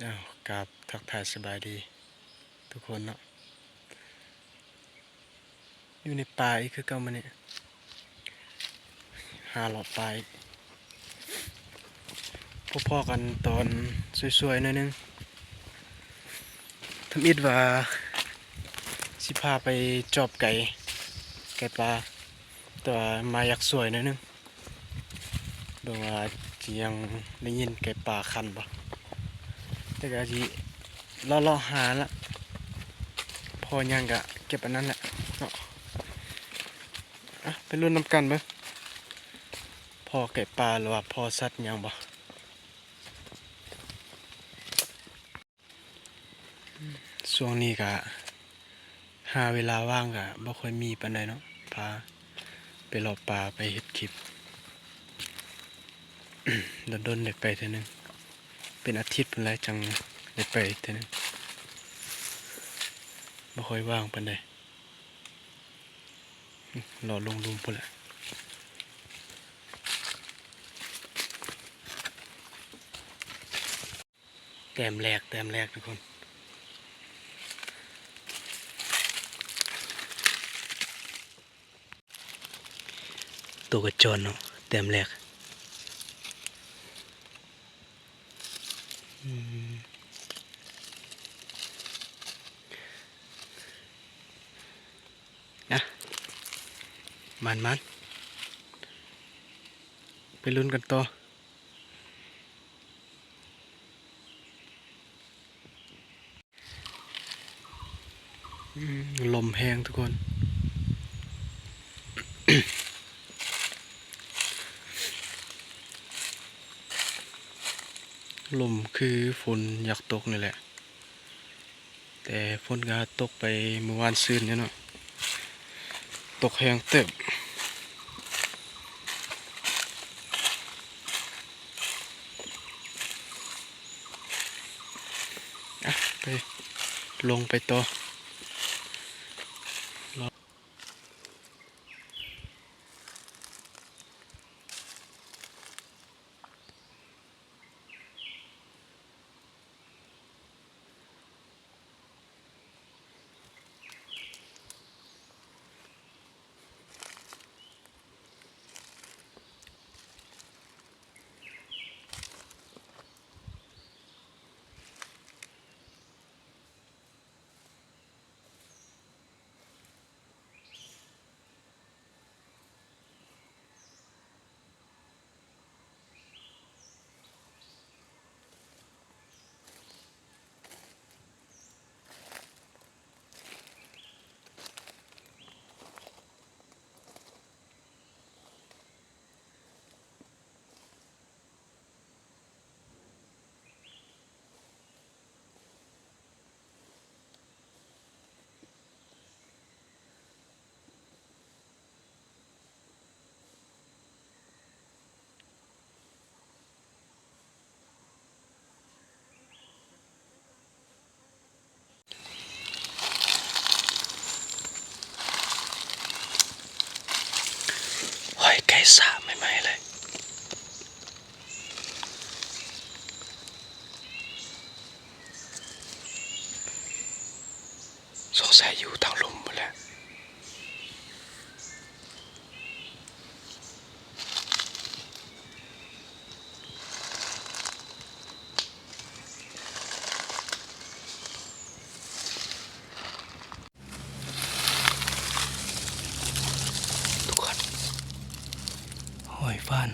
ອ້າວ ກາບທັກທາຍສະບາຍດີທຸກຄົນເນາະ. ຢູ່ໃນປ່າອີກຄືເກົ່າມື້ນີ້ ຫາເລາະປ່າອີກ. ພໍ້ໆກັນຕອນສວຍໆໜ້ອຍໜຶ່ງ. ທຳອິດວ່າຊິພາໄປຈອບໄກ່ ໄກ່ປ່າ ແຕ່ວ່າມາຢາກສວຍໜ້ອຍໜຶ່ງ. ເບິ່ງວ່າຊິຍັງໄດ້ຍິນໄກ່ປ່າຂັນບໍ່, ແຕ່ກະຊິເລາະໆຫາລະ ພໍຫຍັງກະເກັບອັນນັ້ນແຫຼະເນາະ. ອະ ໄປລຸ້ນນຳກັນເບິ່ງ ພໍ້ໄກ່ປ່າ ຫຼືວ່າພໍ້ສັດຫຍັງບໍ່. ຊ່ວງນີ້ກະຫາເວລາວ່າງກະບໍ່ຄ່ອຍມີປານໃດເນາະ, ພາໄປເລາະປ່າ ໄປເຮັດຄລິບ ດົນໆໄດ້ໄປເທື່ອໜຶ່ງ, ເປັນອາທິດພຸ້ນແຫຼະຈັ່ງໄດ້ໄປເທື່ອໜຶ່ງ, ບໍ່ຄ່ອຍວ່າງປານໃດ. ເລາະລົງລຸ່ມພຸ້ນແຫຼະ. ແຕ້ມແລກ ແຕ້ມແລກທຸກຄົນ, ໂຕກະຈອນເນາະ ແຕ້ມແລກ. ອືມ ນະ ໝານໆ ໄປລຸ້ນກັນຕໍ່. ອືມ ລົມແຮງທຸກຄົນ, ລົມຄືຝົນຢາກຕົກນີ້ແຫຼະ. ແຕ່ຝົນກະຕົກໄປມື້ວານຊືນນີ້ເນາະ, ຕົກແຮງເຕີບ. ອະ ໄປ ລົງໄປຕໍ່. ຫອຍໄກ່ສາໃໝ່ໆເລີຍ. ສົງໄສຢູ່ທາງລຸ່ມພຸ້ນແຫຼະ. ທຸກຄົນ ຫອຍຟານ.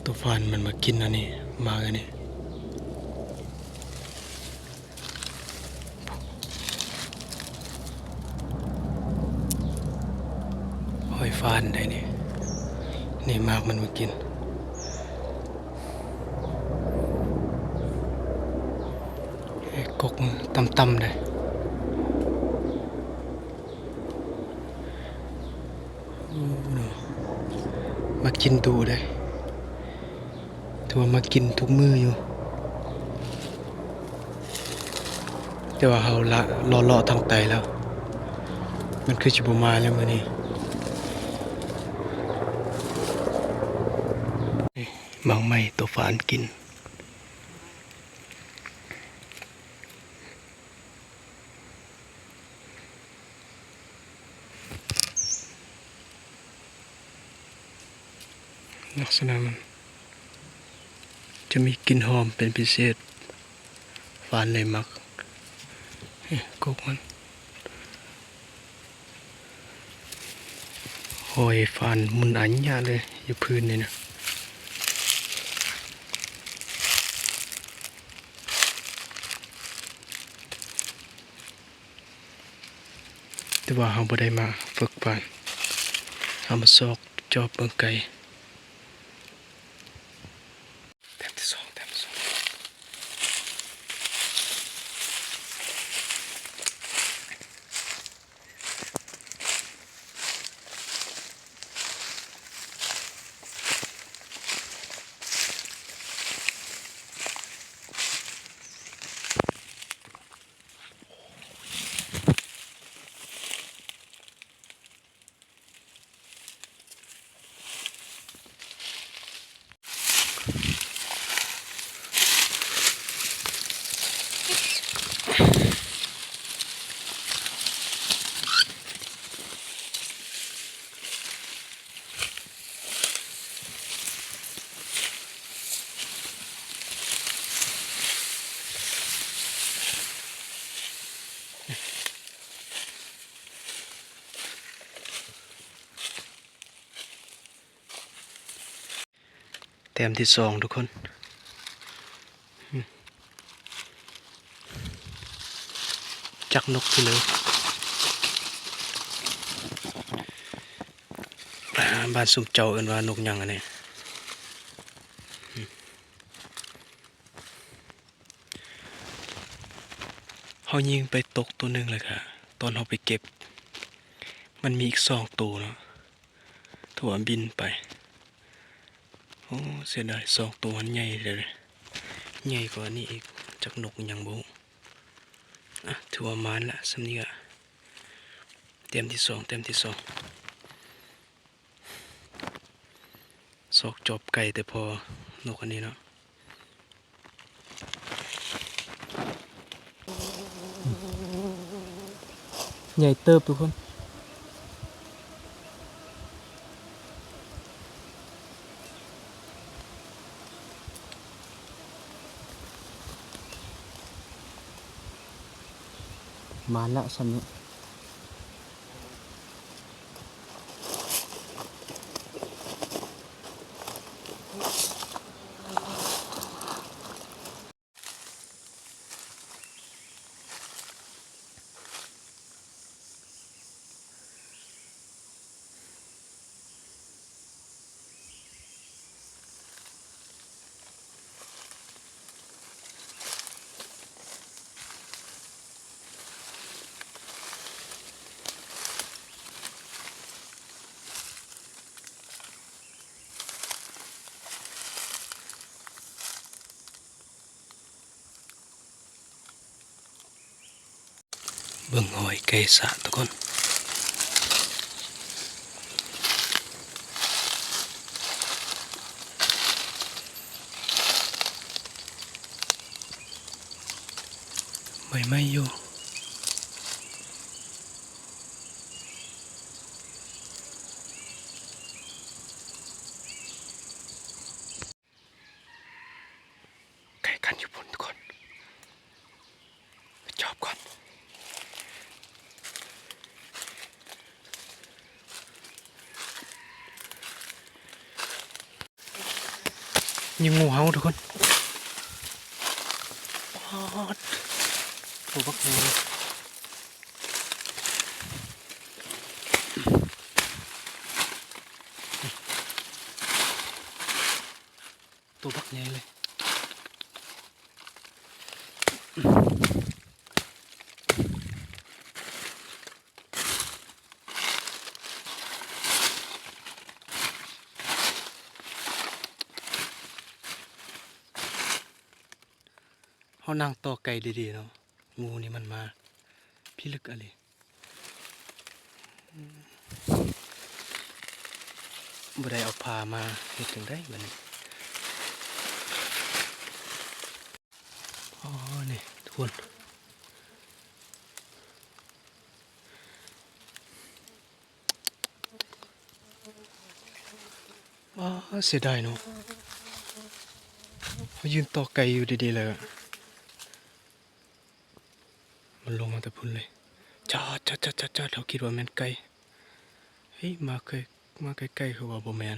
ໂຕຟານມັນມາກິນອັນນີ້ ມາອັນນີ້. ຫອຍຟານໄດ໋ນີ້ ນີ້ໝາກມັນມາກິນ. ເອີ ກົກຕ່ຳໆໄດ໋. ໂອ້ ມາກິນດຸເດ້. ຖືວ່າມາກິນທຸກມື້ຢູ່ ແຕ່ວ່າເຮົາລະ ເລາະໆທາງໃຕ້ແລ້ວ ມັນຄືຊິບໍ່ມາແລ້ວມື້ນີ້. ໝາກໄມ້ໂຕຟານກິນ. ລັກສະນະມັນຈະມີກິ່ນຫອມເປັນພິເສດ, ຟານເລີຍມັກ. ເອີ ກົກມັນ. ໂອ້ຍ ຟານໝຸ່ນອາຍະເລີຍ ຢູ່ພື້ນນີ້ນະ. ແຕ່ວ່າເຮົາບໍ່ໄດ້ມາຝຶກຟານ, ເຮົາມາຊອກຈອບເບິ່ງໄກ່. ແຕ້ມທີສອງ ແຕ້ມທີສອງ. ແຕ້ມທີສອງທຸກຄົນ. ຈັກນົກທີ່ເລີຍ. ບ້ານຊຸມເຈົ້າເອີ້ນວ່ານົກຫຍັງອັນນີ້? ເຮົາຍິງໄປຕົກໂຕໜຶ່ງແລ້ວກະ ຕອນເຮົາໄປເກັບ ມັນມີອີກສອງໂຕເນາະ ຖືວ່າບິນໄປ. ໂອ້ ເສຍດາຍ ສອງໂຕຫັ້ນໃຫຍ່ເລີຍ ໃຫຍ່ກວ່ານີ້ອີກ. ຈັກນົກຫຍັງບໍ່ຮູ້. ອ່ະ ຖືວ່າໝານລະ ສ່ຳນີ້ກະ ແຕ້ມທີສອງ ແຕ້ມທີສອງ. ຊອກຈອບໄກ່ແຕ່ພໍນົກອັນນີ້ເນາະ. ໃຫຍ່ເຕີບທຸກຄົນ. ມາລະສ່ຳນີ້. ເບິ່ງຫອຍໄກ່ສະທຸກຄົນ. ໃໝ່ໆຢູ່. ໃກ້ກັນຢູ່ພຸ້ນທຸກຄົນ ໄປຈອບກ່ອນ. ຍິງງູເຫົ່າທຸກຄົນ. ປາດ ໂຕບັກໃຫຍ່ເລີຍ. ໂຕບັກໃຫຍ່ເລີຍ. ໂ ເອົານັ່ງຕໍ່ໄກ່ດີໆເນາະ. ງູນີ້ມັນມາພິລຶກອີ່ຫຼີ. ບໍ່ໄດ້ເອົາຜ້າມາ ເຮັດຈັ່ງໃດບັດນີ້? ອໍ ນີ້ທຸກຄົນ. ອ້າ ເສຍດາຍເນາະ. ເຮົາຢືນຕໍ່ໄກ່ຢູ່ດີໆ ແລ້ວມັນລົງມາແຕ່ພຸ້ນເລີຍ. ຈອດ ຈອດ ຈອດ ຈອດ ເຮົາຄິດວ່າແມ່ນໄກ່. ເຮີ້ຍ ມາໃກ້ ມາໃກ້ໆ ຄືວ່າບໍ່ແມ່ນ.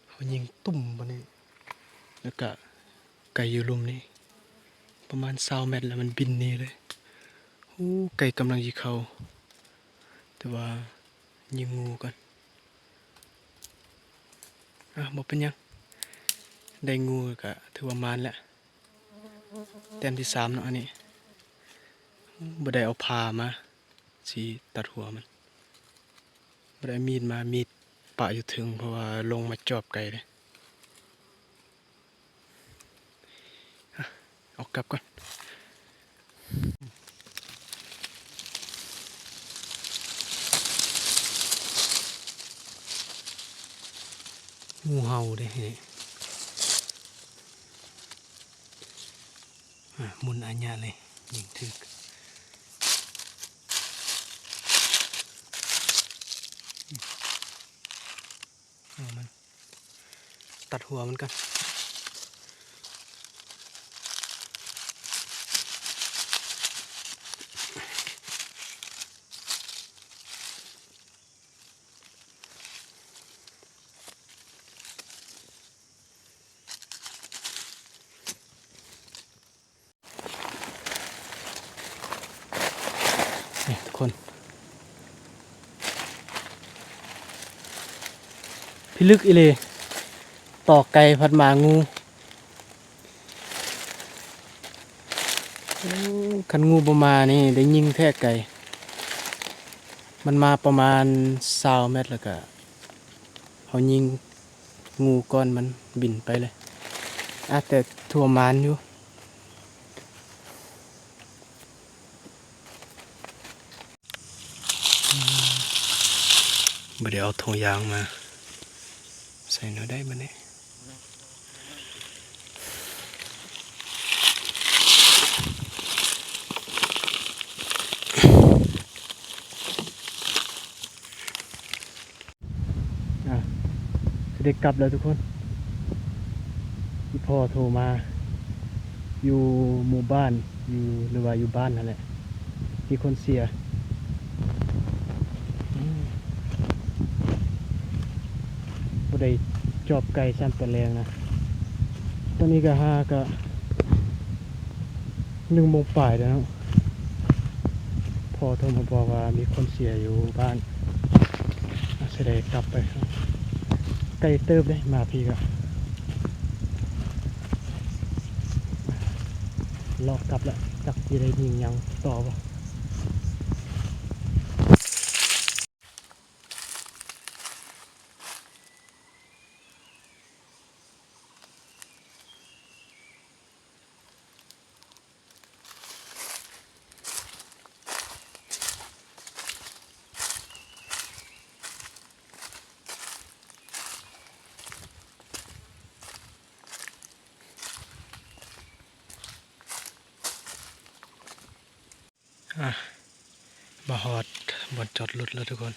ເຮົາຍິງຕຸ້ມບາດນີ້ ແລ້ວກະໄກ່ຢູ່ລຸ່ມນີ້ປະມານຊາວແມັດ ແລ້ວມັນບິນໜີເລີຍ. ໂອ້ ໄກ່ກຳລັງຊິເຂົ້າ ແຕ່ວ່າຍິງງູກ່ອນ. ອາ ບໍ່ເປັນຫຍັງ ໄດ້ງູກະຖືວ່າໝານແລ້ວ. ແຕ້ມທີສາມເນາະ ອັນນີ້. ບໍ່ໄດ້ເອົາພ້າມາ ຊິຕັດຫົວມັນ. ບໍ່ໄດ້ມີດມາ ມີດປະຢູ່ເທິງ ເພາະວ່າລົງມາຈອບໄກ່ເດ້. ອາ ເອົາກັບກ່ອນ. ງູເຫົ່າເດ້. ອາ ໝຸນອາຍະເລີຍ ຍິງຖືກ. ເອົາມັນ ຕັດຫົວມັນກ່ອນ. ນີ້ທຸກຄົນ ພິລຶກອີ່ຫຼີ ຕໍ່ໄກ່ພັດມາງູ. ໂອ້ ຄັນງູບໍ່ມານີ້ໄດ້ຍິງແທ້ໄກ່. ມັນມາປະມານຊາວແມັດ ແລ້ວກະເຮົາຍິງງູກ່ອນມັນບິນໄປເລີຍ. ອາ ແຕ່ຖືວ່າໝານຢູ່. ບໍ່ໄດ້ເອົາຖົງຢາງມາ ໃສ່ແນວໃດບັດນີ້? ອ່າ ຊິໄດ້ກັບແລ້ວທຸກຄົນ. ອີ່ພໍ່ໂທມາ ຢູ່ໝູ່ບ້ານ ຢູ່ ຫຼືວ່າຢູ່ບ້ານຫັ້ນແຫຼະ ມີຄົນເສຍ. ອືມ ບໍ່ໄດ້ຈອບໄກ່ຊ້ຳຕອນແລງນະ. ຕອນນີ້ກະຫາກະ ໜຶ່ງໂມງປາຍແລ້ວເນາະ ພໍ່ໂທມາບອກວ່າມີຄົນເສຍຢູ່ບ້ານ. ອາ ຊິໄດ້ກັບໄປ ໄກເຕີບເດ້ ມາພີ້ກະ ເລາະກັບລະ ຈັກຊິໄດ້ຍິງຫຍັງຕໍ່ບໍ່. ອ່ະ ມາຮອດບ່ອນຈອດລົດແລ້ວທຸກຄົນ.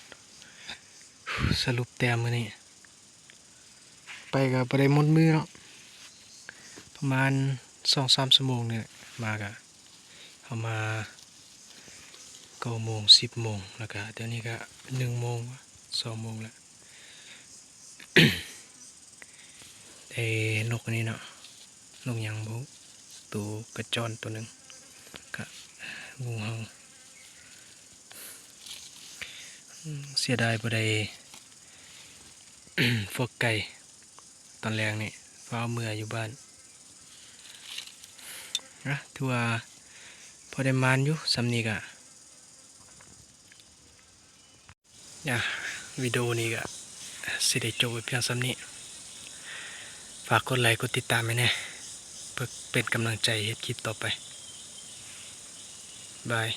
ສະຫຼຸບແຕ້ມມື້ນີ້ ໄປກະບໍ່ໄດ້ໝົດມື້ເນາະ ປະມານສອງສາມຊົ່ວໂມງນີ້ແຫຼະ. ມາກະ ເຮົາມາເກົ້າໂມງ ສິບໂມງ ແລ້ວກະດຽວນີ້ກະໜຶ່ງໂມງ ສອງໂມງແລ້ວ. ໄດ້ນົກອັນນີ້ເນາະ ນົກຫຍັງບໍ່ຮູ້ ໂຕກະຈ້ອນໂຕໜຶ່ງ ກະງູເຫົ່າ. ເສຍດາຍບໍ່ໄດ້ຟອກໄກ່ຕອນແລງນີ້ ຟ້າວເມືອຢູ່ບ້ານ. ນະ ຖືວ່າພໍໄດ້ໝານຢູ່ ສ່ຳນີ້ກະ ອ່ະ ວິດີໂອນີ້ກະຊິໄດ້ຈົບໄວ້ພຽງສ່ຳນີ້. ຝາກກົດໄລກົດຕິດຕາມໃຫ້ແດ່ ເພື່ອເປັນກຳລັງໃຈເຮັດຄລິບຕໍ່ໄປ. ບາຍ.